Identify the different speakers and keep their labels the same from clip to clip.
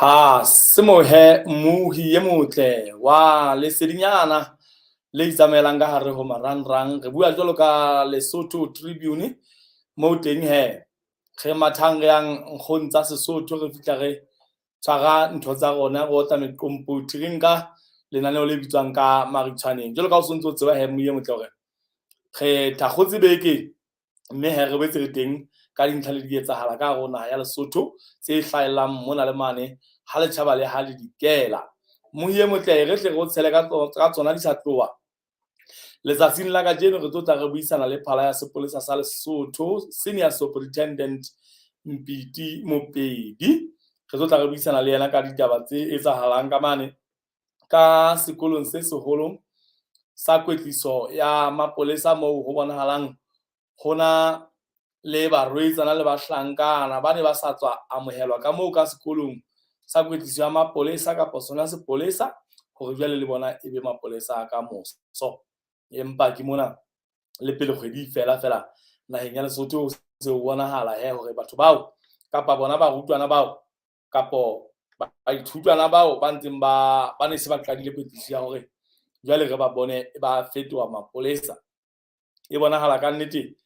Speaker 1: Ha se mohe mmohi e motle wa lesedinyana le itsamaelang ka hare ho marangrang. Re bua jwalo ka Lesotho Tribune moo teng hee re mathang re yang nkgong tsa Sesotho, re fihla re tshwara ntho tsa rona, re otla meqompothi, re nka lenaneo le bitswang ka Maritshwaneng. Jwalo ka ha o sontso o tseba hee mmohi e motle hore re thakgotse beke, mme hee re boetse re teng ka dintlha le di etsahala ka hare ho naha ya Lesotho tse hlahellang mona le mane ha le tjhaba le ha le dikela. Mmohi e motle re hle re o tshele ka tsona di sa tloha. Letsatsing la kajeno re tlo tla re buisana le phala ya sepolesa sa Lesotho, Senior Superintendent Mpiti Mopedi. Re tlo tla re buisana le yena ka ditaba tse etsahalang ka mane ka sekolong se seholo sa kwetliso ya mapolesa moo ho bonahalang hona le barwetsana le bahlankana ba ne ba sa tswa amohelwa ka moo ka sekolong sa kwetliso ya mapolesa kapa sona sepolesa hore jwale le bona e be mapolesa ka moso. Empa ke mona le pele kgwedi fela fela naheng ya Lesotho se ho bonahala he hore batho bao kapa bona barutwana bao kapo baithutwana bao ba ntseng ba ne se ba qadile kwetliso ya hore jwale re ba bone ba fetoha mapolesa. E bonahala ka nnete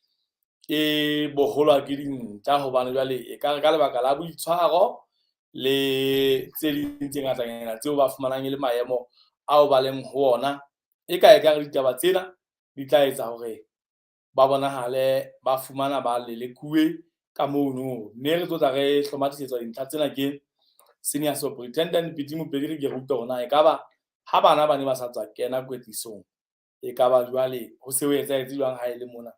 Speaker 1: e boholwa ke dintja hobane jwale e ka re ka lebaka la boitshwaro le tse ding tse ngatanyana tseo ba fumanang e le maemo ao ba leng ho ona, e ka ekare ditaba tsena di tla etsa hore ba bonahale ba fumana ba lelekuwe ka mono. Mme re tlo tla re hlomathisetswa dintlha tsena ke Senior Superintendent Piti Mopedi, re ke re utlwe hore na ekaba ha bana ba ne ba sa tswa kena kwetlisong ekaba jwale ho se ho etsahetse jwang ha e le mona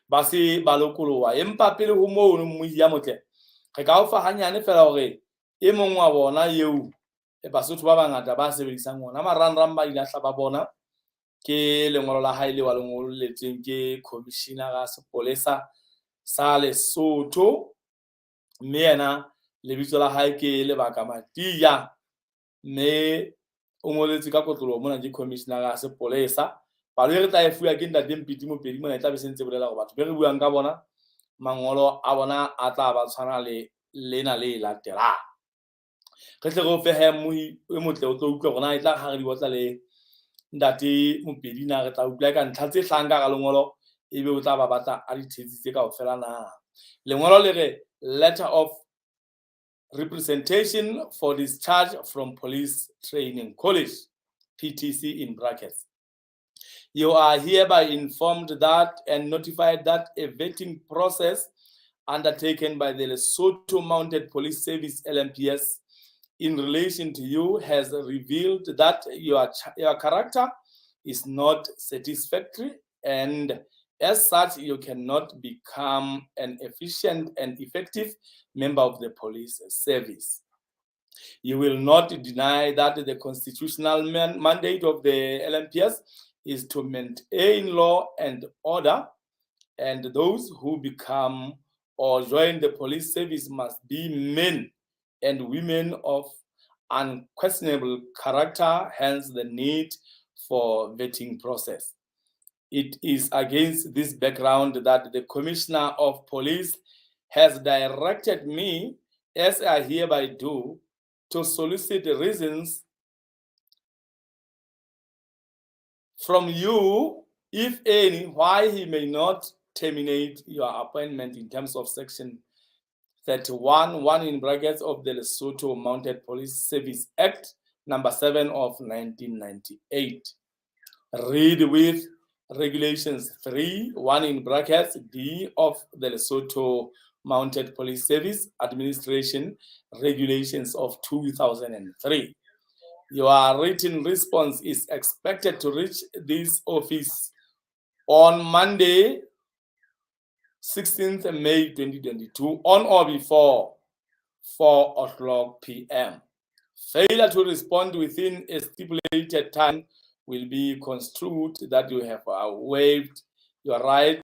Speaker 1: ba se ba lokoloha. Empa pele ho mono mmohi ya motle re ka o fa hanyane fela hore e mong wa bona eo Basotho ba bangata ba sebedisang ona marangrang ba ilahla ba bona ke lengolo la hae leo a le ngolletsweng ke commissioner sepolesa sa Lesotho, mme yena lebitso la hae ke Lebaka Matia, mme o ngoletswe ka kotloloho mona ke commissioner ya sepolesa. Palo e re tla e fuwa ke ntate Mpiti Mopedi mona e tla be se ntse bolela hore batho be re buang ka bona mangolo a bona a tla ba tshwana le lena le latelang. Re tle re o fehe mmohi e motle o tlo utlwa hore na e tla ha re di otla le ntate Mopedi na re tla utlwa ka ntlha tse hlahang ka hara lengolo ebe o tla ba batla a di thetsitse kaofela na. Lengolo le re letter of representation for discharge from Police Training College, PTC in brackets. You are hereby informed that and notified that a vetting process undertaken by the Lesotho Mounted Police Service, LMPS, in relation to you has revealed that your character is not satisfactory, and as such, you cannot become an efficient and effective member of the police service. You will not deny that the constitutional mandate of the LMPS is to maintain law and order, and those who become or join the police service must be men and women of unquestionable character, hence the need for vetting process. It is against this background that the Commissioner of Police has directed me, as I hereby do, to solicit reasons from you, if any, why he may not terminate your appointment in terms of Section 31(1) in brackets of the Lesotho Mounted Police Service Act, number 7 of 1998. Read with Regulations 3(1) in brackets D of the Lesotho Mounted Police Service Administration Regulations of 2003. Your written response is expected to reach this office on Monday, 16th May 2022, on or before 4 o'clock p.m. Failure to respond within a stipulated time will be construed that you have waived your right.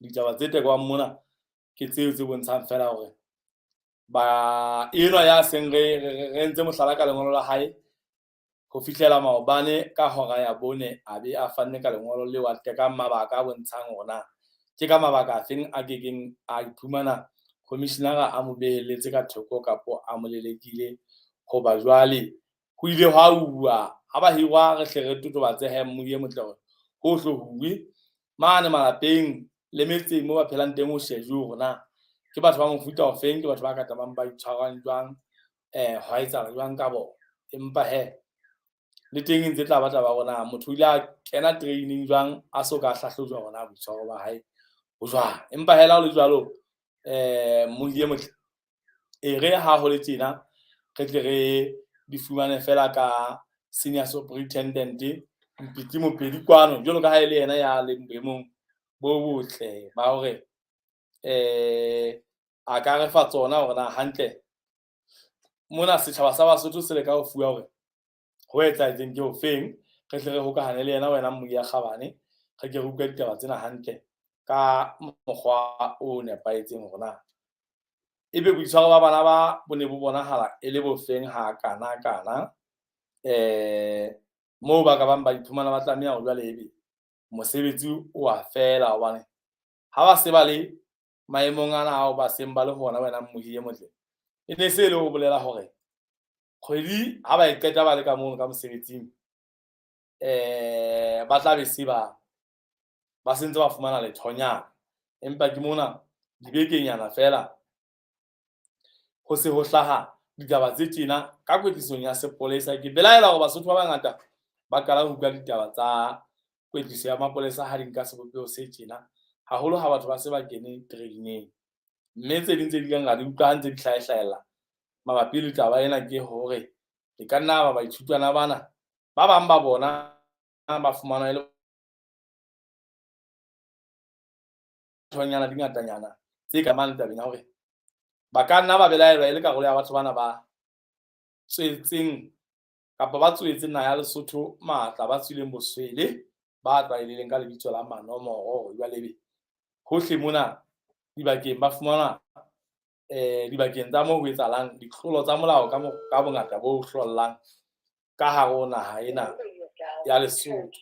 Speaker 1: Ditaba tse tekwang mona ke tseo tse bontshang fela hore ba enwa ya seng re ntse mohlala ka lengolo la hae ho fihlela maobane ka hora ya 4 a be a fanne ka lengolo leo a tekang mabaka a bontshang hore na ke ka mabaka afeng a kekeng a iphumana Commissioner a mo behelletse ka thoko kapo a mo lelekile hoba jwale ho ile hwa uwa ha ba hirwa re hle re totobatse he mmohi e motle hore ho hlohuwe mane malapeng le metseng mo ba phelang teng ho shejuwe hore na ke batho ba mofuta ofeng, ke batho ba ka tlamang ba itshwarang jwang, hwa etsahala jwang ka bona. Empa he le teng e ntse tla ba taba ya hore na motho o ile a kena training jwang a so ka a hlahlojwa hore na boitshwaro ba hae bo jwang. Empa hela ho le jwalo, mmohi e motle e re ha ho le tjena re tle re di fumane fela ka senior superintendent Mpiti Mopedi kwano, jwalo ka ha e le yena ya leng boemong bo botle ba hore a ka re fa tsona hore na hantle mona setjhaba sa Basotho se leka ho fuwa hore ho etsahetseng ke ofeng. Re tle re hokahane le yena wena mmohi ya kgabane, re ke re utlwe ditaba tsena hantle ka mokgwa o nepahetseng hore na ebe boitshwaro ba bana ba bo ne bo bonahala e le bofeng ha kana kana, moo ba ka bang ba iphumana ba tlameha hore jwale ebe mosebetsi o a fela hobane ha ba se ba le maemong ana ao ba seng ba le hona wena mmohi e motle, e ne se e le ho bolela hore kgwedi ha ba e qeta ba le ka mono ka mosebetsing, ba tla be se ba ba sentse ba fumana lethonyana. Empa ke mona dibekenyana fela ho se ho hlaha ditaba tse tjena ka kwetlisong ya sepolesa. Ke belaela hore Basotho ba bangata ba qala ho utlwa ditaba tsa kwetliso ya mapolesa ha di nka sebopeho se tjena, haholo ha batho ba se ba kene training. Mme tse ding tse di ileng ra di utlwa ha ntse di hlahehlahella mabapi le taba ena ke hore e ka nna ba baithutwana bana ba bang ba bona ba fumanwa e le thonyana di ngatanyana tse ka mang tabeng ya hore ba ka nna ba belaelwa e le karolo ya batho bana ba tswetseng kapa ba tswetseng naha ya Lesotho matla, ba tswileng boswele, ba tlwaelehileng ka lebitso la manomoro. Jwale ebe hohle mona dibakeng ba fumana dibakeng tsa moo ho etsahalang ditlolo tsa molao ka bongata bo hlollang ka hare ho naha ena ya Lesotho,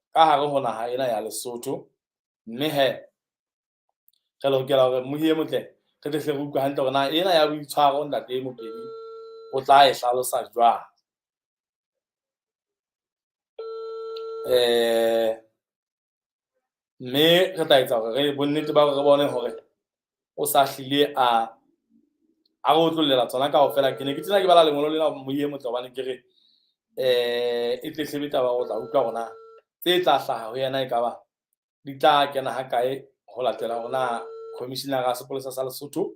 Speaker 1: ka hare ho naha ena ya Lesotho. Mme he re lokela hore mmohi e motle re tle hle re utlwe hantle hore na ena ya boitshwaro ntate Mopedi o tla e hlalosa jwang. Mme re tla etsa hore re bonnete ba hore re bone hore o sa hlile a re otlollela tsona kaofela. Ke ne ke tena ke bala lengolo lena mmohi e motle hobane ke re e tle hlebe taba o tla utlwa hore na tse tla hlaha ho yena ekaba di tla kena ha kae ho latela hore na commissioner ya sepolesa sa Lesotho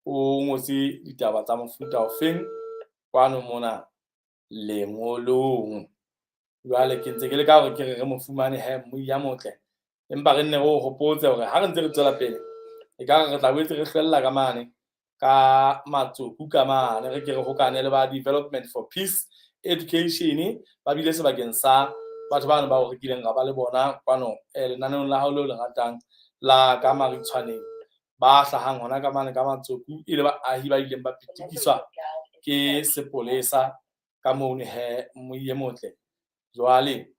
Speaker 1: o ngotse ditaba tsa mofuta ofeng kwano mona lengolong. Jwale ke ntse ke leka hore ke re re mo fumane he mmohi ya motle, empa re nne re o hopotse hore ha re ntse re tswela pele ekare re tla boetse re hlwella ka mane ka matsoku ka mane, re ke re hokane le ba Development for Peace Education ba bile sebakeng sa batho bano bao re kileng ra ba le bona kwano lenaneong la hao leo le ratang la ka Maritshwaneng, ba hlahang hona ka mane ka matsoku e le baahi ba ileng ba pitikiswa ke sepolesa ka mono he mmohi e motle. Jwale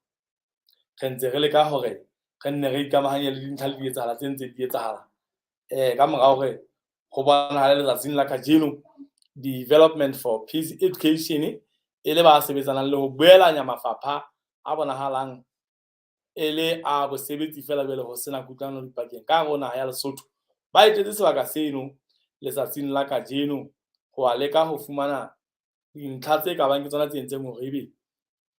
Speaker 1: re ntse re leka hore re nne re ikamahanye le dintlha le dietsahala tse ntseng di etsahala ka mora hore ho bonahale letsatsing la kajeno Development for Peace Education e le ba sebetsanang le ho boelanya mafapha a bonahalang e le a bosebetsi fela jwale ho sena kutlwano dipakeng ka hare ho naha ya Lesotho. Ba etetse sebaka seno letsatsing la kajeno ho a leka ho fumana dintlha tse ka bang ke tsona tse entseng hore ebe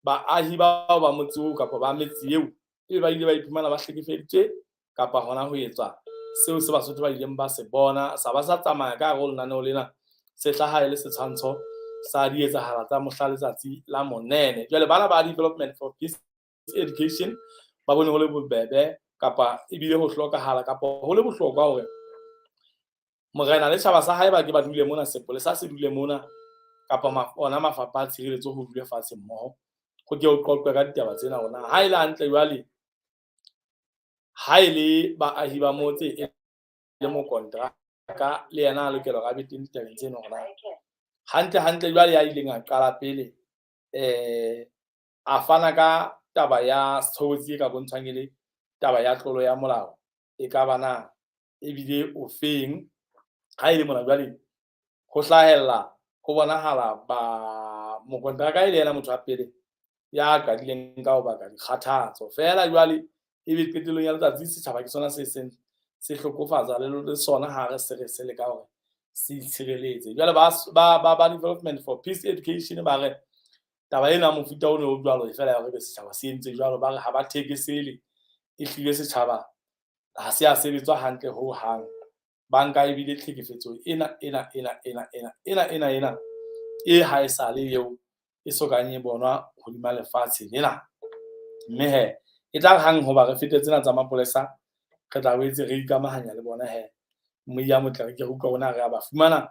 Speaker 1: baahi bao ba motse oo kapa ba metse eo ebe ba ile ba iphumana ba hlekefeditswe kapa hona ho etswa seo se Basotho ba ileng ba se bona sa ba sa tsamaya ka hare ho lenaneo lena se hlaha e le setshwantsho sa dietsahala tsa mohla letsatsi la monene. Jwale bana ba Development for Peace Education ba bone ho le bobebe kapa ebile ho hlokahala kapa ho le bohlokwa hore morena le tjhaba sa hae ba ke ba dule mona, sepolesa se dule mona kapa ona mafapha a tshireletso ho dule fatshe mmoho ho ke ho qoqwe ka ditaba tsena hore na ha e le hantle jwale ha e le baahi ba motse e le mokontraka le yena a lokela hore a be teng ditabeng tseno hore na hantle hantle jwale ya ileng a qala pele a fana ka taba ya tshobotsi e ka bontshwang e le taba ya tlolo ya molao e ka ba na ebile o feng. Ha e le mona jwale ho hlahella ho bonahala ba mokonteraka e le yena motho wa pele ya qadileng ka ho baka dikgathatso. Feela jwale ebe qetellong ya letsatsi setjhaba ke sona se seng se hlokofatsa le sona ha re se re se leka hore se itshireletse. Jwale ba Development for Peace Education ba re taba ena mofuta ono o jwalo feela ya hore setjhaba se entse jwalo, ba re ha ba thekesele, ehlile setjhaba ha se a sebetswa hantle hohang. Ba nka ebile tlhekefetso ena ena ena ena ena ena ena ena e ha e sale eo e sokang e bonwa hodima lefatshe lena. Mme he e tla re hang hoba re fete tsena tsa mapolesa, re tla boetse re ikamahanya le bona he. Mme ya motle re ke re utlwa hore na re a ba fumana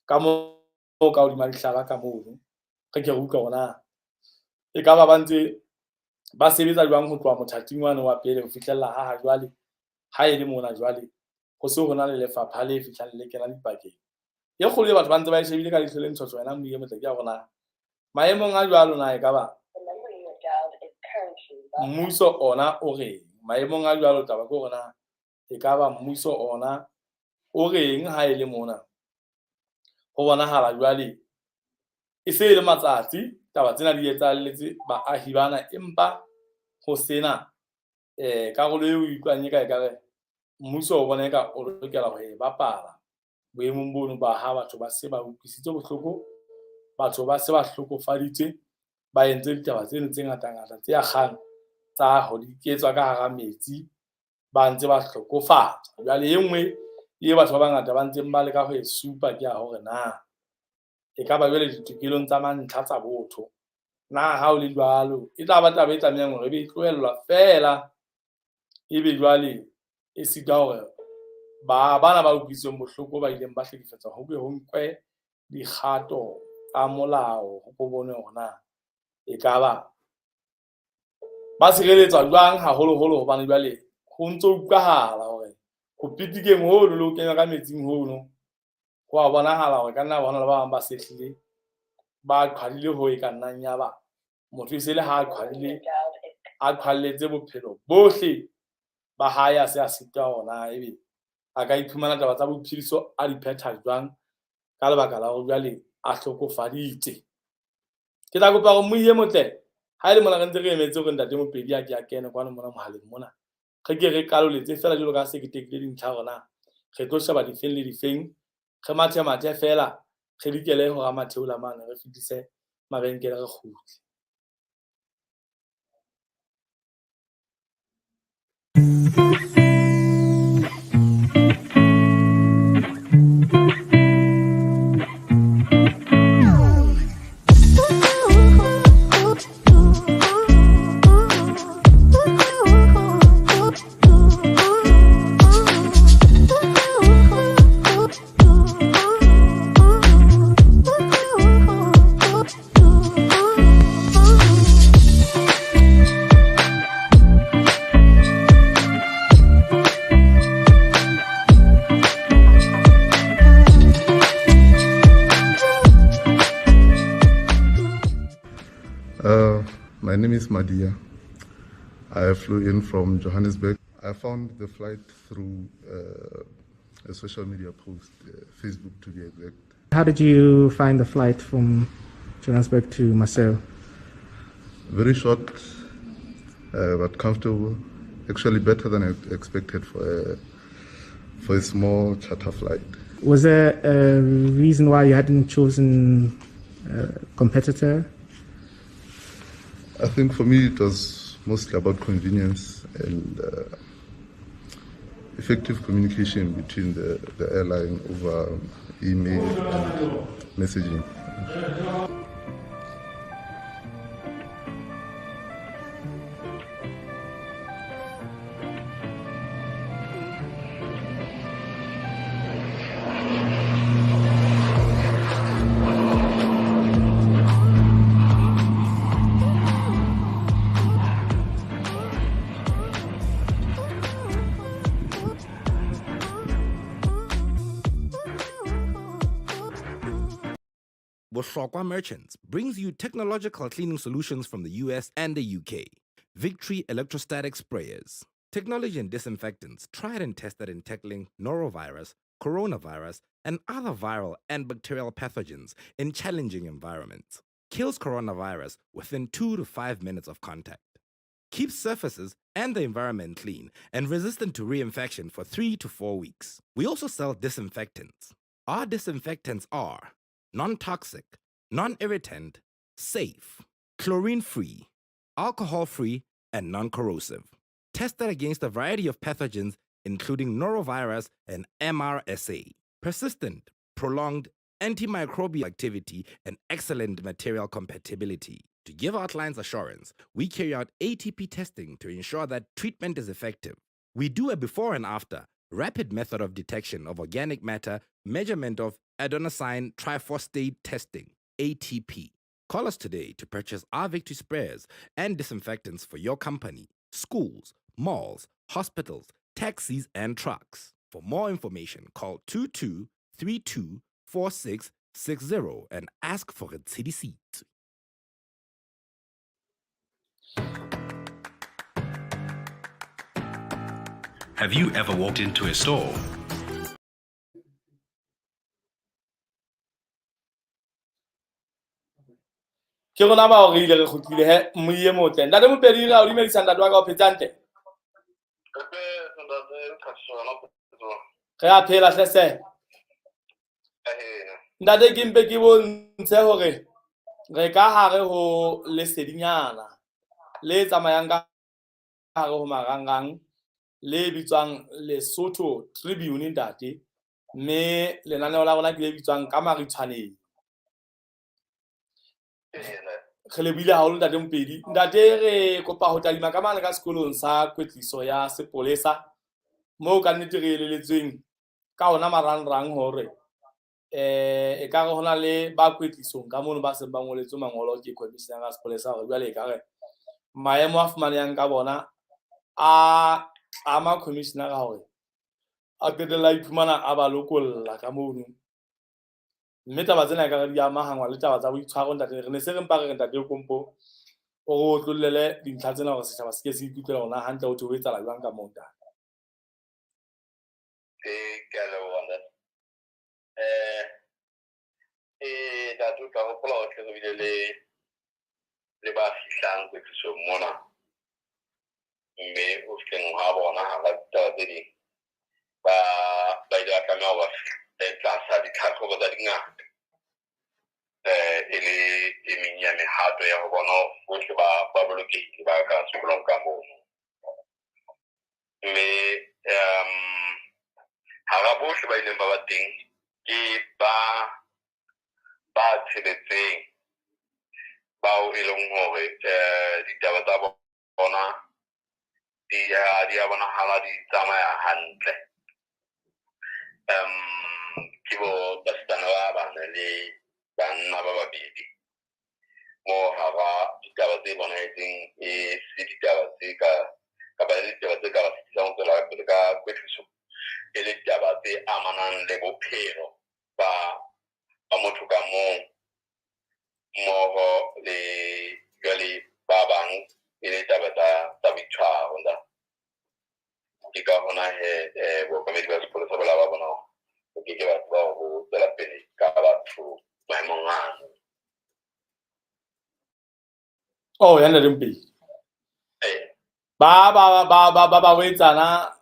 Speaker 1: ka moo ka hodima dihlaba ka mono. Re ke re utlwa hore na ekaba ba ntse ba sebetsa jwang ho tloha mothating wane wa pele ho fihlella ha jwale. Ha e le mona jwale ho se ho na le lefapha le fihlang le kena dipakeng. E kgolo e batho ba ntse ba e shebile ka leihlo le ntshotso wena Moiye Motle ke ya hore na maemong a jwalo na ekaba mmuso ona o reng? Maemong a jwalo taba ke hore na ekaba mmuso ona o reng ha e le mona ho bonahala jwale e se e le matsatsi taba tsena di etsahalletse baahi bana, empa ho sena karolo eo o utlwang e ka ekare mmuso o bona eka o lokela ho e bapala boemong bono ba ha batho ba se ba utlwisitse bohloko, batho ba se ba hlokofaditswe, ba entse ditaba tseno tse ngata-ngata tse akgang tsa ho di ketswa ka hara metsi, ba ntse ba hlokofatswa. Jwale e nngwe e batho ba bangata ba ntseng ba leka ho e supa ke ya hore na ekaba jwale ditokelong tsa mantlha tsa botho na ha o le jwalo e tla ba taba e tlamehang hore ebe e tlohellwa feela, ebe jwale e sita hore ba bana ba utlwisitsweng bohloko ba ileng ba hlekefetswa ho ke ho nkwe dikgato tsa molao ho ko bonwe hore na ekaba ba sireletswa jwang haholoholo, hobane jwale ho ntso utlwahala hore ho pitikeng hono le ho kenywa ka metsing hono ho a bonahala hore ka nna bona le ba bang ba sehlile ba qhwadile ho e ka nnang ya ba motho e se le ha a qhwadile a qhwalletse bophelo bohle ba hae a se a sitwa hona ebe a ka iphumana taba tsa boiphediso a di phetha jwang ka lebaka la hore jwale a hlokofaditse. Ke tla kopa hore Moiye Motle ha e le mona re ntse re emetse hore ntate Mopedi a ke a kene kwano mona mohaleng mona, re ke re kaloletse feela jwalo ka se ke tekile dintlha hore na re tlo sheba difeng le difeng, re mathe mathe feela re dikele ho Ramatheola mane re fetise mabenkele re kgutle.
Speaker 2: My name is Madia. I flew in from Johannesburg. I found the flight through a social media post, Facebook to be exact.
Speaker 3: How did you find the flight from Johannesburg to Maseru?
Speaker 2: Very short, but comfortable. Actually better than I expected for a small charter flight.
Speaker 3: Was there a reason why you hadn't chosen a competitor?
Speaker 2: I think for me it was mostly about convenience and effective communication between the airline over email and messaging.
Speaker 4: Bohlokwa Merchants brings you technological cleaning solutions from the US and the UK. Victory Electrostatic Sprayers. Technology and disinfectants tried and tested in tackling norovirus, coronavirus, and other viral and bacterial pathogens in challenging environments. Kills coronavirus within 2 to 5 minutes of contact. Keeps surfaces and the environment clean and resistant to reinfection for 3 to 4 weeks. We also sell disinfectants. Our disinfectants are non toxic, non irritant, safe, chlorine free, alcohol free, and non corrosive. Tested against a variety of pathogens, including norovirus and MRSA. Persistent, prolonged antimicrobial activity and excellent material compatibility. To give our clients assurance, we carry out ATP testing to ensure that treatment is effective. We do a before and after rapid method of detection of organic matter, measurement of adenosine triphosphate testing, ATP. Call us today to purchase our Victory sprayers and disinfectants for your company, schools, malls, hospitals, taxis, and trucks. For more information, call 2232 4660 and ask for a city seat.
Speaker 5: Have you ever walked into a store
Speaker 1: Ke rona bao re ile re kgutlile he moye motle. Ntate Mopedi re a o dumedisa ntate wa ka o phetse hantle. Re a phela hle se. Ntate ke mpe ke bontshe hore re ka hare ho lesedinyana le tsamayang ka hare ho marangrang le bitswang Lesotho Tribune ntate, mme lenaneo la rona ke le bitswang ka maritshwaneng. Re lebohile haholo ntate Mopedi. Ntate re kopa ho tadima ka mane ka sekolong sa kwetliso ya sepolesa moo ka nnete re eleletsweng ka ona marangrang hore eh e ka re hona le ba kwetlisong ka mono ba seng ba ngoletswe mangolo ke commissioner ya sepolesa hore jwale e ka re maemo a fumanehang ka bona a tlama commissioner hore a qetella a iphumana a ba lokolla ka mono. Mme taba tsena ekare di amahangwa le taba tsa boitshwaro ntate. Re ne se re mpa re re ntate Kompo o re otlollele dintlha tsena hore setjhaba se ke se ikutlwela hore na hantle ho thwe ho etsahala jwang ka moo ntate.
Speaker 6: Ee, ke a leboha ntate. Ee, ntate o tla hopola hore tle re bile le le ba fihlang kwetlisong mona mme o fihleng ha bona hara ditaba tse ding ba ba ile ba tlameha ho ba tlasa ditlhatlhobo tsa dingaka e le e meng ya mehato ya ho bona hore bohle ba ba bolokehile ba ka sekolong ka mono. Mme hara bohle ba ileng ba ba teng ke ba ba tsheletseng bao e leng hore ditaba tsa bona di a bonahala di tsamaya hantle. Ke bo basetsana ba bane le banna ba babedi moo hara ditaba tse bonahetseng e se ditaba tse ka kapa e le ditaba tse ka ba sitisang ho tswela pele ka kwetliso, e le ditaba tse amanang le bophelo ba ba motho ka mong mmoho le jwale ba bang e le taba tsa tsa boitshwaro nda. Ke ka hona he bookamedi ba sepolesa bo la ba bona hore o ke ke ba tseba ho tswela pele ka batho maemong ano.
Speaker 1: Oh, ya ntate Mopedi.
Speaker 6: Ee.
Speaker 1: Ba ba ba ba ba barwetsana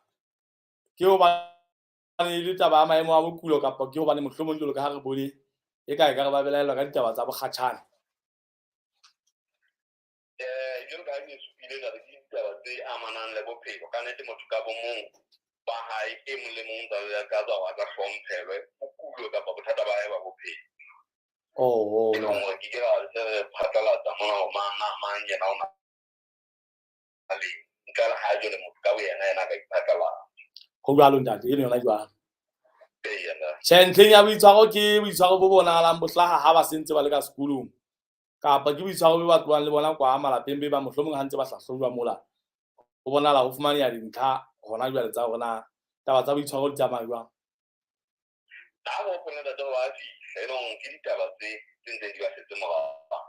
Speaker 1: ke hobane e le taba ya maemo a bokulo kapa ke hobane mohlomong jwalo ka ha re bone e ka e ka re ba belaellwa ka ditaba tsa bokgatjhane.
Speaker 6: Jwalo ka ha ke supile ntate, ke ditaba tse amanang le bophelo. Ka nnete motho ka bo mong ba hae e mong le mong tsa ka tswa hore a tla hlomphelwe bokulo kapa bothata ba hae ba bophelo.
Speaker 1: Oh,
Speaker 6: E leng hore ke ke ra se re phatlalatsa mona hore mang na mang yena o na le ntle le ha jwale motho ka boyena yena a ka iphatlalatsa.
Speaker 1: Ho jwalo ntate, eno yona jwalo.
Speaker 6: Eya ntate.
Speaker 1: Tjhe, ntlheng ya boitshwaro ke boitshwaro bo bonahalang bo hlaha ha ba sentse ba le ka sekolong kapa ke boitshwaro bo ba tlohang le bona kwa malapeng be ba mohlomong ha ntse ba hlahlojwa mola ho bonahala ho fumaneha dintlha hona jwale tsa hore na taba tsa boitshwaro di tsamaya jwang.
Speaker 6: Ha re hopole ntate hore ba fihla e leng ke ditaba tse tse ntseng di ba setse morao.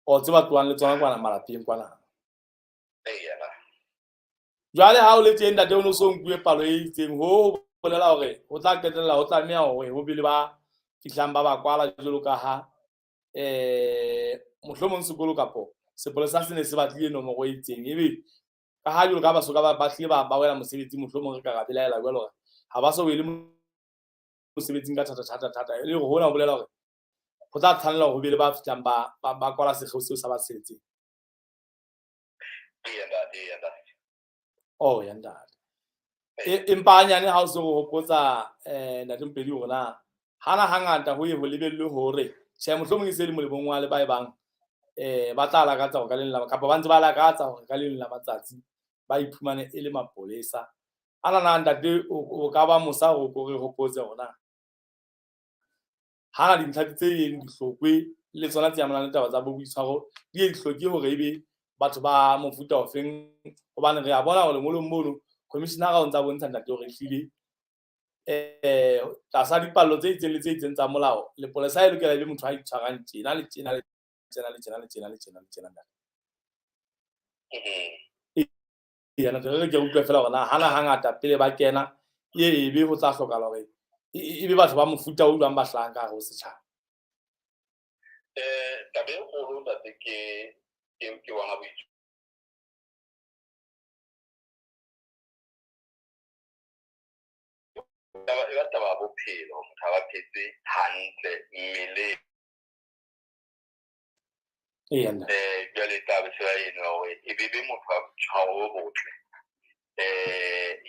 Speaker 1: O tse ba tlohang le tsona kwana malapeng kwana.
Speaker 6: Eya ntate.
Speaker 1: Jwale ha o le teng ntate, o no so nkuwe palo e itseng, ho bolela hore ho tla qetella ho tlameha hore ho be le ba fihlang ba ba kwala jwalo ka ha mohlomong sekolo kapo sepolesa se ne se batlile nomoro e itseng, ebe ka ha jwalo ka ba soka ba hlile ba wela mosebetsing, mohlomong re ka ra belaela jwalo hore ha ba so wele mosebetsing ka thata thata thata, e le hore hona ho bolela hore ho tla tshwanela hore ho be le ba fihlang ba kwala sekgeo seo sa ba tsheletseng.
Speaker 6: Eya ntate, eya ntate.
Speaker 1: Oh ya ntate. Empa hanyane ha o se o hopotsa ntate Mopedi hore na hana hangata ho ye ho lebellwe hore tjhe mohlomong e se le molemong wa le ba e bang ba tla lakatsa hore ka leng la kapa ba ntse ba lakatsa hore ka leng la matsatsi ba iphumane e le mapolesa. Ana na ntate o ka ba mosa hore o re hopotse hore na hana dintlha tse yeng dihlokwe le tsona tse amanang le taba tsa bo boitshwaro di ye di hloke hore ebe batho ba mofuta ofeng, hobane re a bona hore lengolong mono commissioner o ntsa bontsha ntate hore ehlile tlasa dipallo tse itseng le tse itseng tsa molao lepolesa e lokela e be motho a itshwarang tjena le tjena le tjena le tjena le tjena le tjena le tjena ntate. Eya ntate, re ke utlwe fela hore na hana hangata pele ba kena e ebe ho tla hlokahala hore e be batho ba mofuta o jwang ba hlahang ka hare ho setjhaba.
Speaker 6: Taba e kgolo ntate ke bona boitshwaro. Taba e ba taba ya bophelo, motho ha ba phetse hantle mmeleng.
Speaker 1: Eya ntate.
Speaker 6: Jwale taba se ba eno hore e be be motho wa boitshwaro bo botle,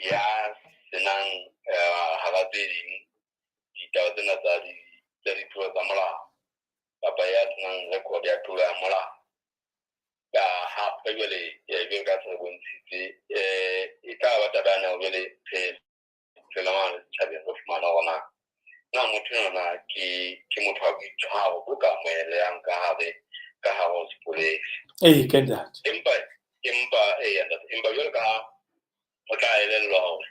Speaker 6: ya senang hara tse ding ditaba tsena tsa ditlolo tsa molao kapa ya senang record ya tlolo ya molao. Ka hape jwale jwalo ka se re bontshitse, e tla ba taba yana jwale re tswela mane setjhabeng re fumana hore na motho enwa na ke motho wa boitshwaro bo ka amohelehang ka hare ho sepolesa.
Speaker 1: Ee, ke ntate.
Speaker 6: Empa eya ntate, empa jwalo ka ha o tla elellwa hore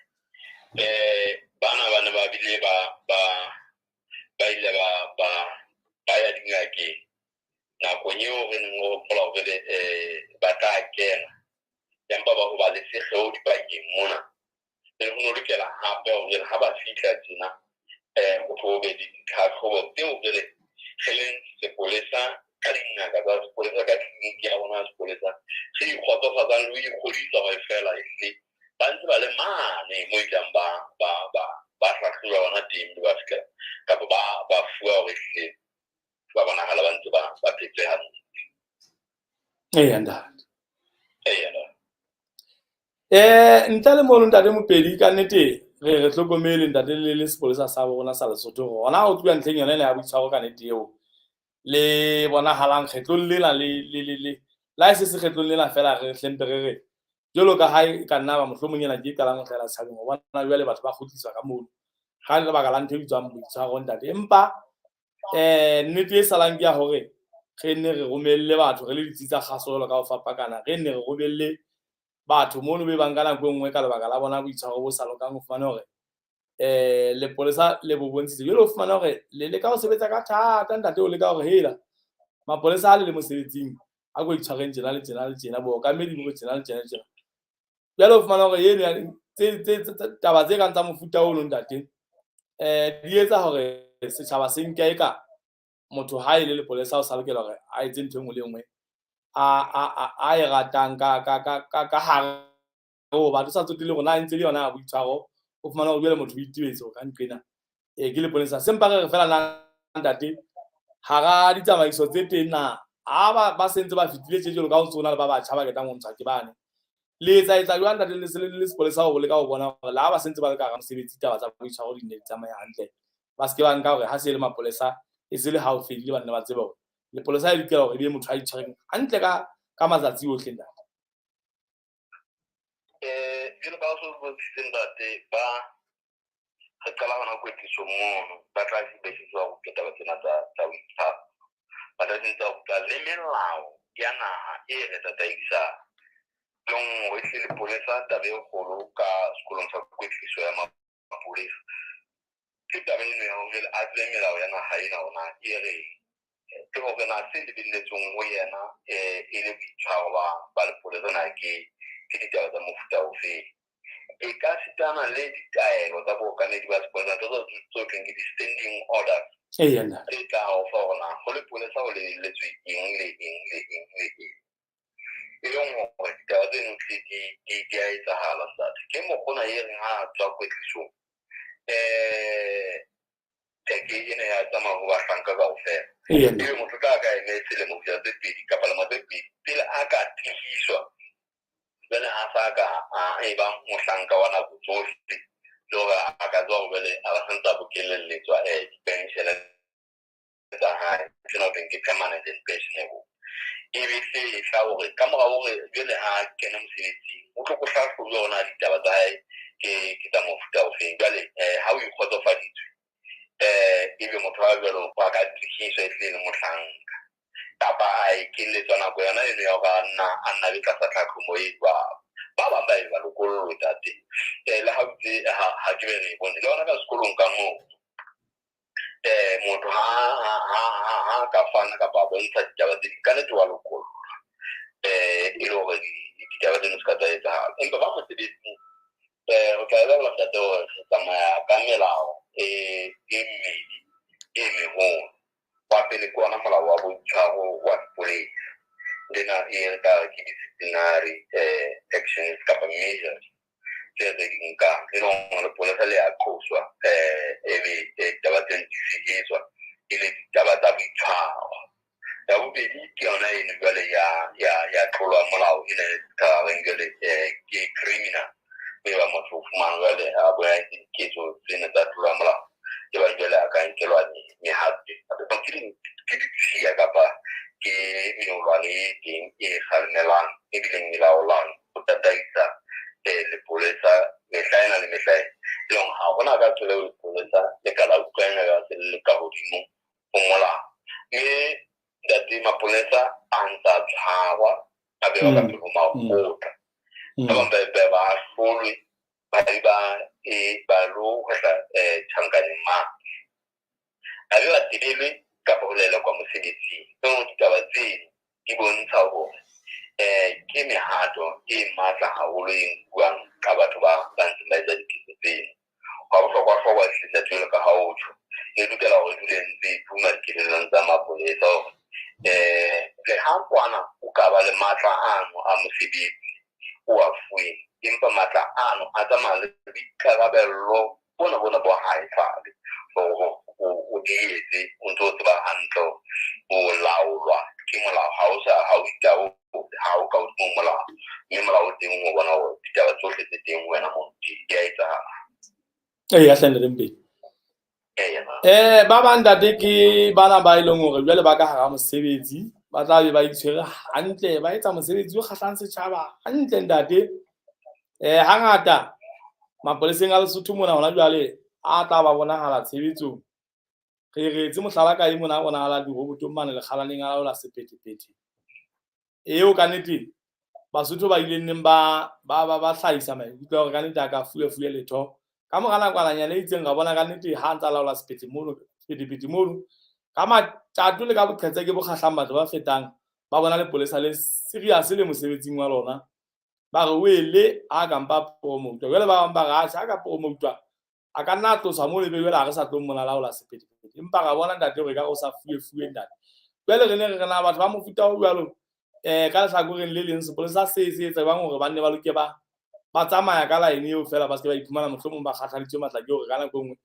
Speaker 6: bana ba ne ba bile ba ile ba ya dingakeng nakong eo re neng re hopola hore ba tla kena, empa ba ho ba le sekgeo dipakeng mona. Re ho no lokela hape hore ha ba fihla tjena ho tlo be le ditlhatlhobo tseo re leng sepolesa ka dingaka tsa sepolesa ka tleliniki ya rona ya sepolesa re ikgotsofatsang le ho ikgodisa hore feela ehlile ba ntse ba le mane mo e tlang ba hlahloba hona teng ba fihla kapa ba fuwa hore ehlile ba bonahala ba ntse ba phetse hantle.
Speaker 1: Eya ntate.
Speaker 6: Eya ntate.
Speaker 1: Ntle le mono ntate Mopedi, ka nnete re hlokomele ntate le sepolesa sa rona sa Lesotho hore hona ho tluwa ntlheng yona ena ya boitshwaro ka nnete eo le bonahalang kgetlong lena le la e se se kgetlong lena fela re hlempe re re jwalo ka ha e ka nna ba mohlomong ena ke e qalang ho hlahela setjhabeng ho bona jwale batho ba kgutliswa ka mono ka lebaka la ntho e bitswang boitshwaro ntate. Empa nnete e salang ke ya hore re nne re romelle batho re le ditsi tsa kgaso jwalo ka ho fapakana, re nne re romelle batho mono be bang ka nako e nngwe ka lebaka la bona boitshwaro bo sa lokang, ho fumane hore lepolesa le bo bontshitse. Jwale o fumane hore le leka ho sebetsa ka thata ntate, o leka hore hela mapolesa ha le le mosebetsing a ko itshwareng tjena le tjena le tjena, bookamedi bo re tjena le tjena le tjena. Jwale o fumane hore eno taba tse kang tsa mofuta ono ntate di etsa hore setjhaba se nke eka motho ha e le lepolesa o sa lokela hore a etse ntho e nngwe le e nngwe a e ratang ka hare ho batho, sa tsotelle hore na e ntse le yona ya boitshwaro. O fumana hore jwale motho o itebetse hore ka nqena ke lepolesa. Sempa re re fela na ntate hara ditsamaiso tse teng na ha ba sentse ba fetile tje jwalo ka ho ntso na le ba batjha ba ketang ho ntshwa ke bane, le etsa etsa jwang ntate le sepolesa ho leka ho bona hore le ha ba sentse ba le ka hara mosebetsi taba tsa boitshwaro di nne di tsamaye hantle, ba se ke ba nka hore ha se le mapolesa e se le ha o fedile ba nne ba tsebe hore lepolesa e lokela hore e be motho a itshwereng hantle ka matsatsi ohle ntate.
Speaker 6: Jwalo ka ha o so bontshitse ntate, ba re qala hona kwetliso mono, ba tla sebediswa ho ruta taba tsena tsa boitshwaro, ba tla sebediswa ho ruta le melao ya naha e re tataisang. Le nngwe ehlile lepolesa taba e kgolo ka sekolong sa kwetliso ya mapolesa ke taba eno ya hore a tsebe melao ya naha ena hore na e reng, ke hore na se lebelletsweng ho yena e le boitshwaro ba lepolesa na ke Ke ditaba tsa mofuta ofeng? E ka sitana le ditaelo tsa bookamedi ba sepolesa tse tse thweng ke di-standing orders tse tla o fa hore na ho lepolesa ho lebelletswe eng le eng le eng le eng. E leng hore ditaba tseno tle di a etsahala, ntate. Ke mokgona e reng ha a tswa kwetlisong, teke ena ya tsamaya ho bahlanka kaofela. Ebe motho ka ka eme selemo ho isa tse pedi kapa lemo tse pedi pele a ka tihiswa, jwale a sa ka a e ba mohlanka wa nako tsohle, le hore a ka tswa hore jwale a ba santse a bokelelletswa dipenshene tsa hae, tsena ho thweng ke permanent and pensionable. E be se tla hore ka mora hore jwale a kene mosebetsing, o tlo ko hlahlobe hore na ditaba tsa hae ke tsa mofuta ofeng. Jwale ha o ikgotsofaditswe, ebe motho wa jwalo a ka tihiswa e tlile le mohlanka, kapa a ekelletswa nako yona eno ya hore a nna be tlasa tlhatlhomo e jwalo. Ba bang ba e ba lokollwe, tate. Le ha ntse ha ke be re e bone le hona ka sekolong ka moo, motho ha ka fana kapa a bontsha ditaba tse ding, ka nnete wa lokollwa, e le hore ditaba tseno se ka tsa etsahala. Empa ba mosebetsing, o tla lebella, ntate, hore re tsamaya ka melao e mmedi e meholo. Wa pele ke ona molao wa boitshwaro wa sepolesa, lena e re ka re ke disciplinary actions kapa measures tse re di nkang, e leng hore lepolesa le a qoswa, ebe ditaba tseno di sehetswa e le ditaba tsa boitshwaro. Ya bobedi ke yona eno jwale ya tlolo ya molao ena e ka reng jwale ke criminal, e ba motho o fumana jwale a boya diketso tsena tsa tlolo ya molao, e ba jwale a ka nkelwa mehato. Ke ditshiya kapa ke meolwane e teng e kgalemelang ebileng e laolang ho tataisa lepolesa mehla ena le mehla ena, e leng ha hona ka tsela eo lepolesa le ka la utlwana ka se le ka hodimo ho molao. Mme ntate, mapolesa a ntsa tshwarwa, a bewa ka pele ho makgotla. Ba bang ba ahlolwe, ba be ba e ba lo hwehla tjhankaneng mane, a be ba tebelwe kapa ho lelekwa mosebetsing. Tseo ditaba tseno di bontsha hore ke mehato e matla haholo e nkuwang ka batho ba ntseng ba etsa diketso tseno. Hwa bohlokwa-hlokwa hle, jwalo ka ha o tjho, e lokela hore e dule ntse e tuma dikelellong tsa mapolesa hore le ha kwana o ka ba le matla ano a mosebetsi o a fuweng, empa matla ano a tsamaya le boikarabello bona bo hae jwale hore o di etse o ntso o tseba hantle o laolwa ke molao. Ha o sa ha o itaole, ha o ka hodimo molao, mme molao o teng ho bona hore ditaba tsohle tse teng wena mo di a etsahala.
Speaker 1: Ee, ya hlahile Mpedi. Ba bang, ntate, ke bana ba e leng hore jwale ba ka hara mosebetsi, ba tla be ba itshwere hantle, ba etsa mosebetsi o kgahlang setjhaba hantle, ntate. Hangata mapoleseng a Lesotho mona hona jwale a tla ba bonahala tshebetsong. Re re etse mohlala ka e mona a bonahala dirobotong mane lekgalaneng a laola sephethephethe. Eo kannete Basotho ba ileng neng ba hlahisa maikutlo a hore kannete a ka fuwe letho. Ka mora nakwananyana e itseng ra bona kannete ha ntsa laola sephethephethe mono ka matjato le ka boqhetseke bo kgahlang batho ba fetang, ba bona lepolesa le serious le mosebetsing wa lona. Ba re o ele ha ka mpa promotwa. Jwale ba bang ba re atjhe, ha ka promotwa a ka nna a tloswa mono, ebe jwale ha re sa tlo mmona laola sephethephethe. Empa ra bona, ntate, hore ekare o sa fuwe, ntate. Jwale re ne re re na batho ba mofuta o jwalo, ka lehlakoreng le leng sepolesa se etsa jwang hore ba nne ba loke ba tsamaya ka line eo feela, ba se ke ba iphumana mohlomong ba kgathaditswe matla ke hore ka nako e nngwe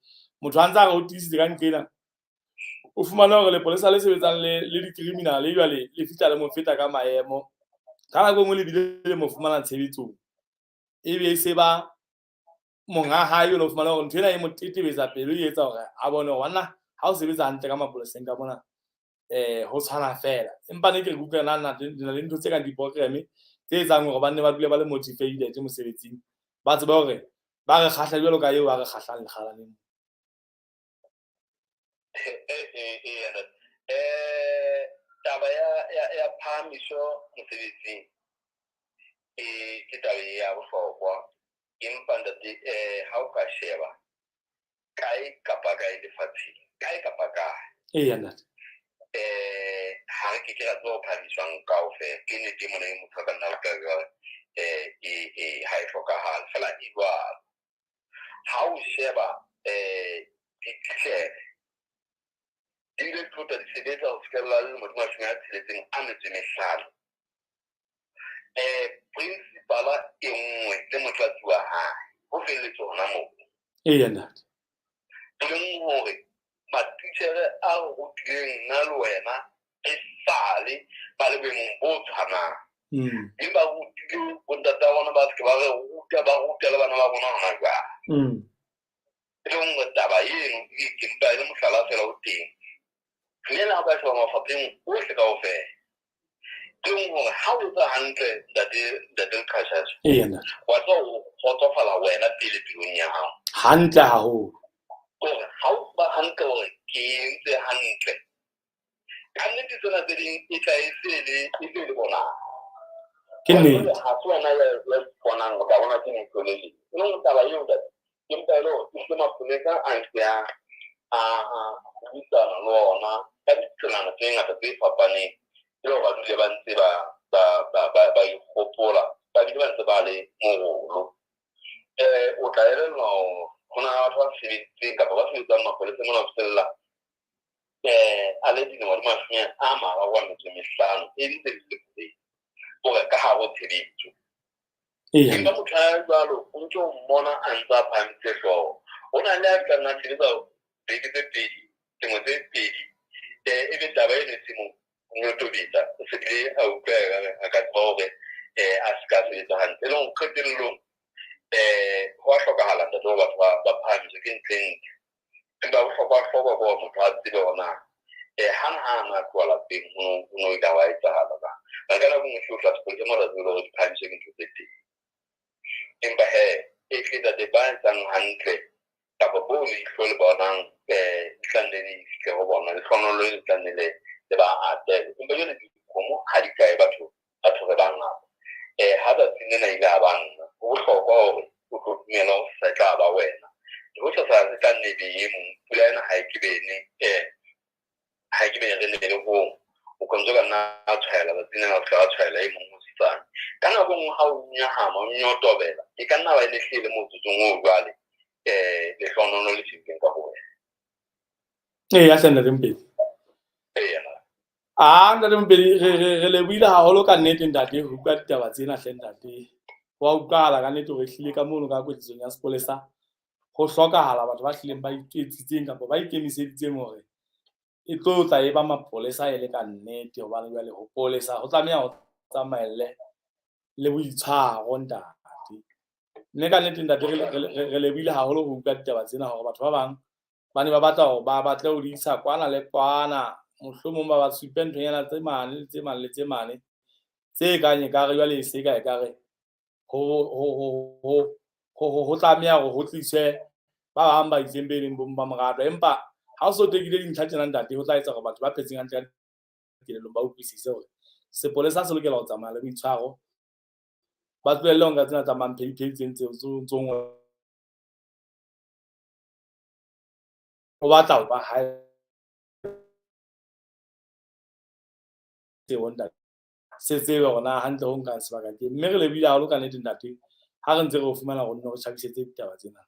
Speaker 1: motho a ntse a re o tiisitse ka nqena, o fumane hore lepolesa le sebetsang le di-criminal jwale le fihla le mo feta ka maemo, ka nako e nngwe le bile le mo fumana tshebetsong, ebe e se ba monga hae o fumana hore ntho ena e mo tetebetsa pelo, e etsa hore a bone hore banna ha o sebetsa hantle ka mapoleseng ka mona ho tshwana feela. Empa ne ke re kutlwa na na le ntho tse kang di-program tse etsang hore ba nne ba dule ba le motivated mosebetsing, ba tsebe hore ba re kgahla jwalo ka eo ba re kgahlang lekgalaneng.
Speaker 6: Taba ya phahamiso mosebetsing e ke taba e ya bohlokwa, empa ntate, ha o ka sheba kae kapa kae lefatsheng, kae kapa kae,
Speaker 1: Eya, ntate.
Speaker 6: Ha re ke ke ra tseba ho phahamiswang kaofela. Ke nnete mona e motho a ka nna a utlwa jwale. E ha e hlokahale fela e jwalo. Ha o sheba dititjhere di ile tlota di sebetsa ho fihlella lilemo di 65. Principala e nngwe le motlatsi wa hae ho felletse hona moo.
Speaker 1: Eya ntate.
Speaker 6: E leng hore matitjhere a rutileng nna le wena e sale ba le boemong bo tshwanang. Mme ba rutile bontata bona ba seke ba re ruta, ba ruta le bana ba rona hona jwale. E leng hore taba eno e ke mpa e le mohlala fela o teng. Mme le ha o ka sheba mafapheng ohle kaofela, e leng hore ha o etsa hantle ntate ntate Leqhashashe,
Speaker 1: Eya ntate.
Speaker 6: wa tseba o kgotsofala wena pele pelong ya hao.
Speaker 1: Hantle haholo.
Speaker 6: Hore ha o tseba hantle hore ke entse hantle. Ka nnete tsena tse ding e tla e se le e se le bona.
Speaker 1: Ke nnete.
Speaker 6: Ha se wena ya ya bonang o tla bona ke leihlo le leng. E leng taba eo ntate ke mpa e le hore ke mapolesa a ntse a buisana le ona ka ditselana tse ngata tse fapaneng e le hore ba dule ba ntse ba ikgopola ba bile ba ntse ba le morolo. O tla elellwa hore ho na le batho ba sebeditseng kapa ba sebetsang mapolesa mona ho fihlella a le dilemo di 35 e ntse di le teng hore ka hare ho tshebetso. Empa motho a jwalo o ntse o mmona a ntse a phahamise hlooho. Ho na le a ka nna sebetsa beke tse pedi, dilemo tse pedi, e be taba eno e se mo nyotobetsa, o se bile a utlwa ekare a ka tseba hore a se ka sebetsa hantle. E leng hore qetellong ho a hlokahala ntate hore batho ba phahamiswe ke ntho e ntle. Empa bohlokwa-hlokwa ke hore motho a tsebe hore na hang ha a na tloha lapeng ho no ile wa etsahala na. Ka nako e nngwe o tla sepolesa mona tsebe hore di phahamiswe ke ntho tse teng. Empa hee e tle ntate ba etsang hantle kapa bo leihlo le bonang di tla nne di fihle ho bona, lehlohonolo le tla nne le ba atele. Empa jwale dikgomo ha di kae batho re bangata. Ha tsatsing lena ile a ba nna, ho bohlokwa hore o tlo dumela hore se tla ba wena. Le hosasa se tla nne be e mong, pula ena ha e ke bene ha e ke bene re ne le hong. O ka ntso ka nna a tshwaela tsatsing lena o tla tshwaela e mong hosasane. Ka nako e nngwe ha o nyahama, o nyotobela, e ka nna ba e le hlile motsotsong oo jwale lehlohonolo le fihlileng ka ho wena.
Speaker 1: Eya hle ntate Mopedi.
Speaker 6: Eya.
Speaker 1: Ah ntate Mopedi re lebohile haholo ka nnete ntate ho utlwa ditaba tsena hle ntate. Wa utlwahala ka nnete hore ehlile ka mono ka kwetlisong ya sepolesa ho hlokahala batho ba hlileng ba iketsitseng kapa ba ikemiseditseng hore e tlo tla e ba mapolesa e le ka nnete, hobane jwale ho polesa ho tlameha ho tsamaelle le boitshwaro ntate. Mme ka nnete ntate re lebohile haholo ho utlwa ditaba tsena hore batho ba bang ba ne ba batla hore ba batle ho di isa kwana le kwana, mohlomong ba ba supe nthonyana tse mane le tse mane le tse mane tse kang ekare jwale e se ka ekare ho tlameha hore ho tliswe ba bang ba itseng be leng bo mmamoratwa. Empa ha o so tekile dintlha tjena ntate, ho tla etsa hore batho ba phetseng hantle ka kelellong ba utlwisise hore sepolesa se lokela ho tsamaya le boitshwaro, ba tlohelle ho nka tsena tsa mampheiphei tse ntse ntso o batla ho ba hae tsebo ntate se tsebe hore na hantle ho nkang sebaka ke. Mme re lebohile haholo ka nnete ntate ha re ntse re o fumana hore nne re tjhakisetse ditaba tsena.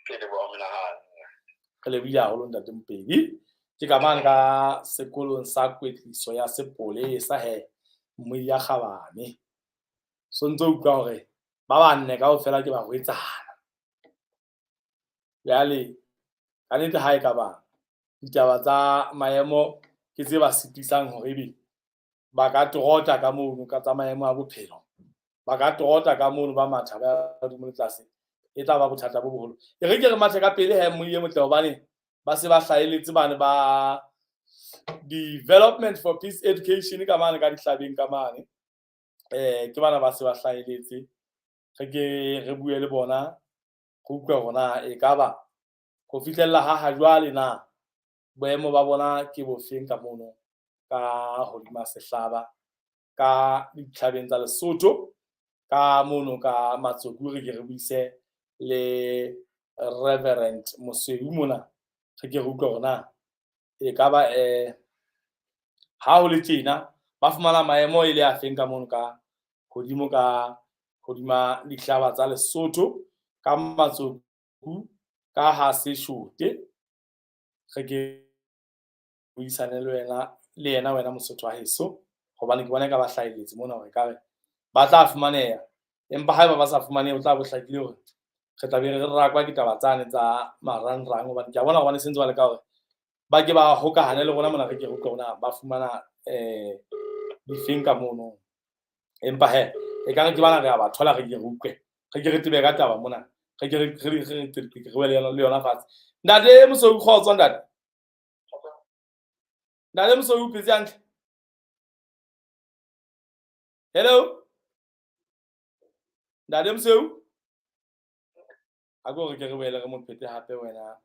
Speaker 6: Ke leboha menahano.
Speaker 1: Re lebohile haholo ntate Mopedi. Ke ka mane ka sekolong sa kwetliso ya sepolesa he Mmoiya Kgabane. So ntso utlwa hore ba banne kaofela ke barwetsana. Jwale ka nnete ha e ka ba ditaba tsa maemo ke tse ba sitisang hore ebe ba ka trota ka mono ka tsa maemo a bophelo, ba ka trota ka mono ba matha ba hodimo le tlase, e tla ba bothata bo boholo. E re ke re mathe ka pele he Mmoiya Motle, hobane ba se ba hlahelletse bane ba Development for Peace Education ka mane ka dihlabeng ka mane. Ke bana ba se ba hlahelletse, re ke re bue le bona re utlwe hore na e ka ba ho fihlella ha jwale na boemo ba bona ke bofeng ka mono ka hodima sehlaba ka ditlhabeng tsa Lesotho ka mono ka Matsoku. Re ke re buise le Reverend Mosweu mona, re ke re utlwe hore na e ka ba ha ho le tjena ba fumana maemo e le a feng ka mono ka hodimo ka hodima dihlaba tsa Lesotho ka matsoku ka ha seshote re ke buisane le wena le yena wena Mosotho wa heso hobane ke bona ka ba hlahelletse mona hore ekare ba tla fumaneha empa haeba ba sa fumanehe o tla bo hlakile hore re tla be re rakwa ke taba tsane tsa marangrang hobane ke a bona hobane sentse ba leka hore ba ke ba hokahane le rona mona re ke re utlwe hore na ba fumana difeng ka mono. Empa he ekare ke bana re a ba thola re ke re utlwe re ke re tebe ka taba mona re ke re re re wele le yona fatshe. Ntate Mosweu, kgotso ntate. Ntate Mosweu, o phetse hantle? Hello ntate Mosweu, a ko re ke re boele re mo phete hape wena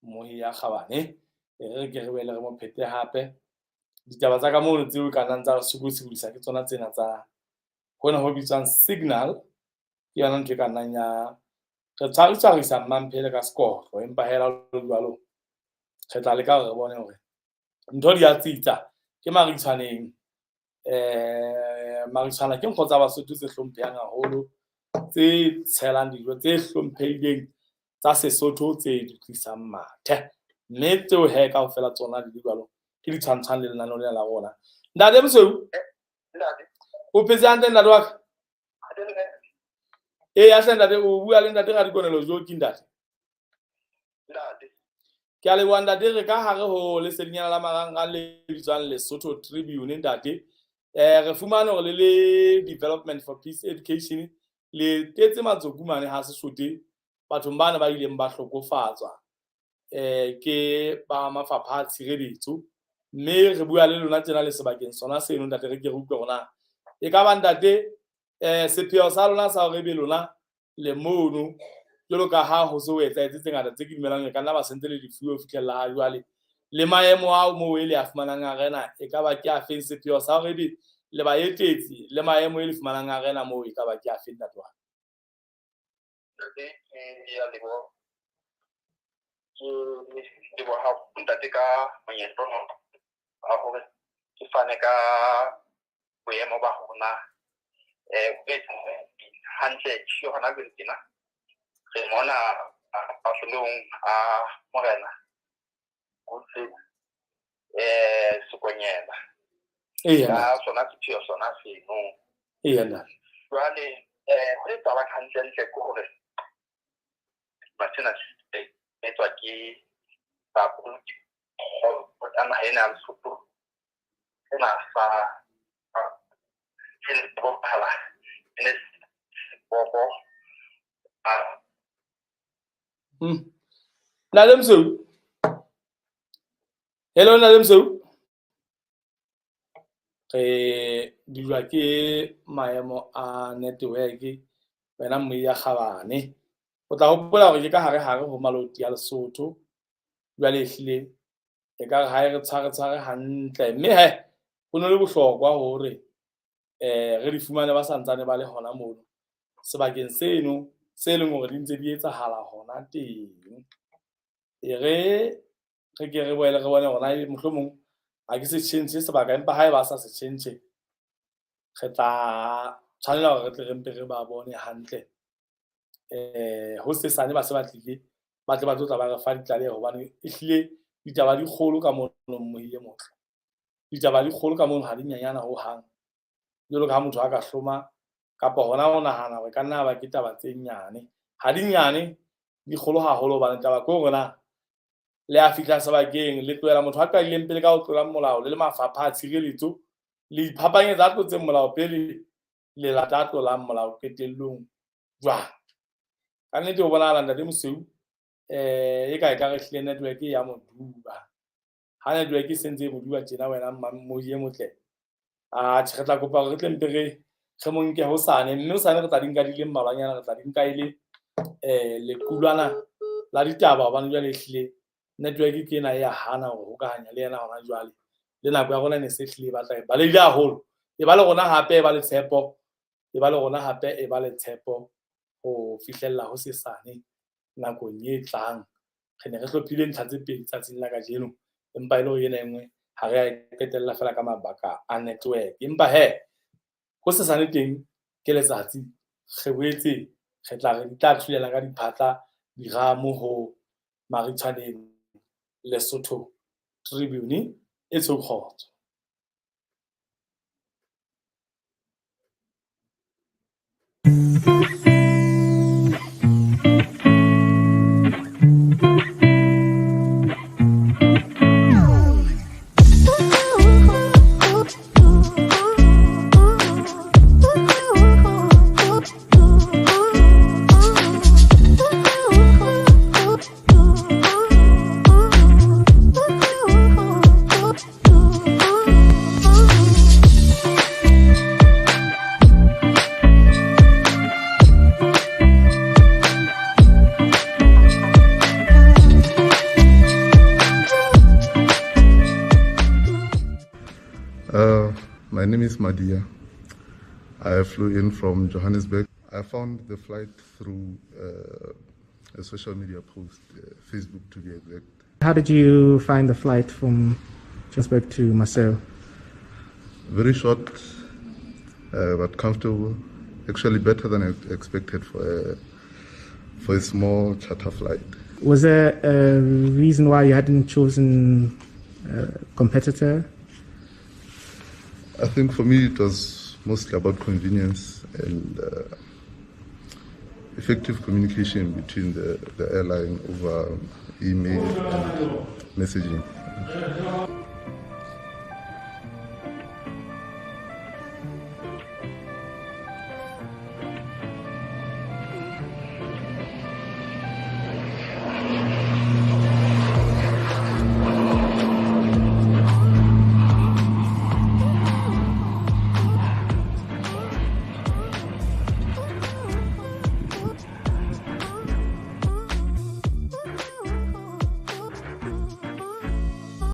Speaker 1: mohi ya kgabane. E re ke re boele re mo phete hape. Ditaba tsa ka mono tseo ka nnang tsa re sokosokodisa ke tsona tsena tsa hona ho bitswang signal. Ke yona ntho e ka nnang ya re tshwaritshwarisa mmamphele ka sekotlo, empa hela ho le jwalo re tla leka hore re bone hore ntho di a tsitsa. Ke maritshwaneng. Maritshwana ke nkgo tsa Basotho tse hlomphehang haholo, tse tshelang dijo tse hlomphehileng tsa Sesotho tse dutlisang mathe. Mme tseo he kaofela tsona di le jwalo ke di tshwantshwang le lenaneo lena la rona. Ntate Mosweu, o phetse hantle ntate wa ka? Ee, hle ntate, o bua le ntate Radikonelo Joki ntate. Ke a leboha ntate, re ka hare ho lesedinyana la marangrang le bitswang Lesotho Tribune ntate. Re fumane hore le le Development for Peace Education le tetse matsoku mane ha Sesotho bathong bana ba ileng ba hlokofatswa ke ba mafapha a tshireletso. Mme re bua le lona tjena le sebakeng sona seno ntate, re ke re utlwe hore na e ka ba ntate sepheo sa lona sa hore ebe lona le mono jwalo ka ha ho se ho etsahetse tse ngata tse ke dumelang e ka nna ba sentse le difuwe ho fihlella ha jwale le maemo ao moo e le a fumanang arena e ka ba ke a feng sepheo sa hore ebe le ba etetsi le maemo e le fumanang arena moo e ka ba ke a feng ntate wa
Speaker 6: Ntate, ke a leboha. Ke leboha ntate ka monyetla wa hore ke fane ka boemo ba rona hantle ke hona jwale tjena re mona mafelong a Morena Goodluck Sekonyela ka sona sepheo sona seno. Jwale ho etsahalang hantlentle ke hore sena se etswa ke babuti a naha ena ya Lesotho sena sa se ne bonahala e le seboko.
Speaker 1: Ntate Mosweu. Hello Ntate Mosweu. Re dulwa ke maemo a network wena Moya Kgabane. O tla hopola hore ke ka hare hare ho Maloti a Lesotho. Jwale ehlile e ka re ha e re tshware tshware hantle. Mme he ho no le bohlokwa hore re di fumane ba santsane ba le hona mono sebakeng seno se leng hore di ntse di etsahala hona teng. E re re ke re boele re bone hore na mohlomong ha ke se tjhentjhe sebaka, empa ha eba sa se tjhentjhe re tla tshwanela hore re tle re mpe re ba bone hantle. Ho sesane ba se ba tlile ba tle ba tlo tla ba re fa ditlaleho hobane ehlile ditaba di kgolo ka mono mmohi e motle. Ditaba di kgolo ka mono ha di nyenyana hohang. Jwalo ka ha motho a ka hloma kapa hona ho nahana hore ka nna ba ke taba tse nyane. Ha di nyane, di kgolo haholo hobane taba ke hore na le a fihla sebakeng le tlohela motho a qadileng pele ka ho tlola molao le le mafapha a tshireletso le iphapanyetsa a tlotseng molao pele le lata a tlolang molao qetellong jwang. Ka nnete ho bonahala ntate Mosweu e ka e ka re hlile network ya mo duba. Ha network e sentse e mo duba tjena wena mmohi e motle. Atjhe, re tla kopa hore re tle mpe re mo nke hosane, mme hosane re tla di nka di le mmalwanyana, re tla di nka e le lequlwana la ditaba hobane jwale ehlile network ke ena e ya hana hore hokahanya le yena hona jwale. Le nako ya rona e ne se hlile e batla e balehile haholo. E ba le rona hape e ba le tshepo, e ba le rona hape e ba le tshepo ho fihlella ho sesane nakong e tlang. Re ne re hlophile ntlha tse pedi tsatsing la kajeno, empa e le hore ena e nngwe ha re a e qetella fela ka mabaka a network. Empa he ho sesane teng Ke letsatsi re boetse re tla re di tla thulela ka diphatla diramo ho Maritshwaneng Lesotho Tribune e tshweu kgotso.
Speaker 2: My name is Madia. I flew in from Johannesburg. I found the flight through a social media post, Facebook to be exact.
Speaker 3: How did you find the flight from Johannesburg to Maseru?
Speaker 2: Very short, but comfortable. Actually better than I expected for a small charter flight.
Speaker 3: Was there a reason why you hadn't chosen a competitor?
Speaker 2: I think for me it was mostly about convenience and effective communication between the airline over email and messaging.